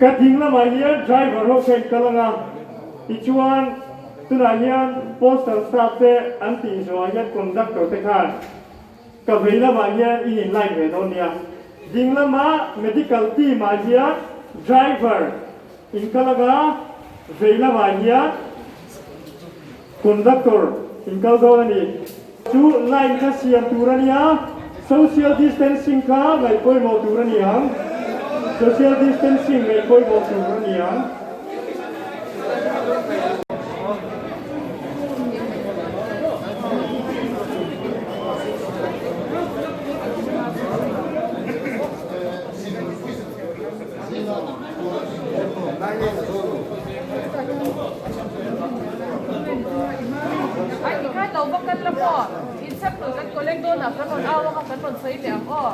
Ka ding lamah hian driver ho kha in kal anga, tichuan tunah hian postal staff te an tih zawhah hian conductor te khan ka vei lamah hian in in line ve dawn nia. Ding lama medical team ah hian driver in kal anga, vei lamah hian conductor in kal dawn a ni. Chu line kha siam tur a nia, social distancing kha ngaih pawimawh tur a ni ang. Social distancing ngaih pawimawh tur a ni ang. Ai ti khan lo va kal la maw? In sample kan collect dawn ah kan rawn au ang a kan rawn sawi leh ang aw.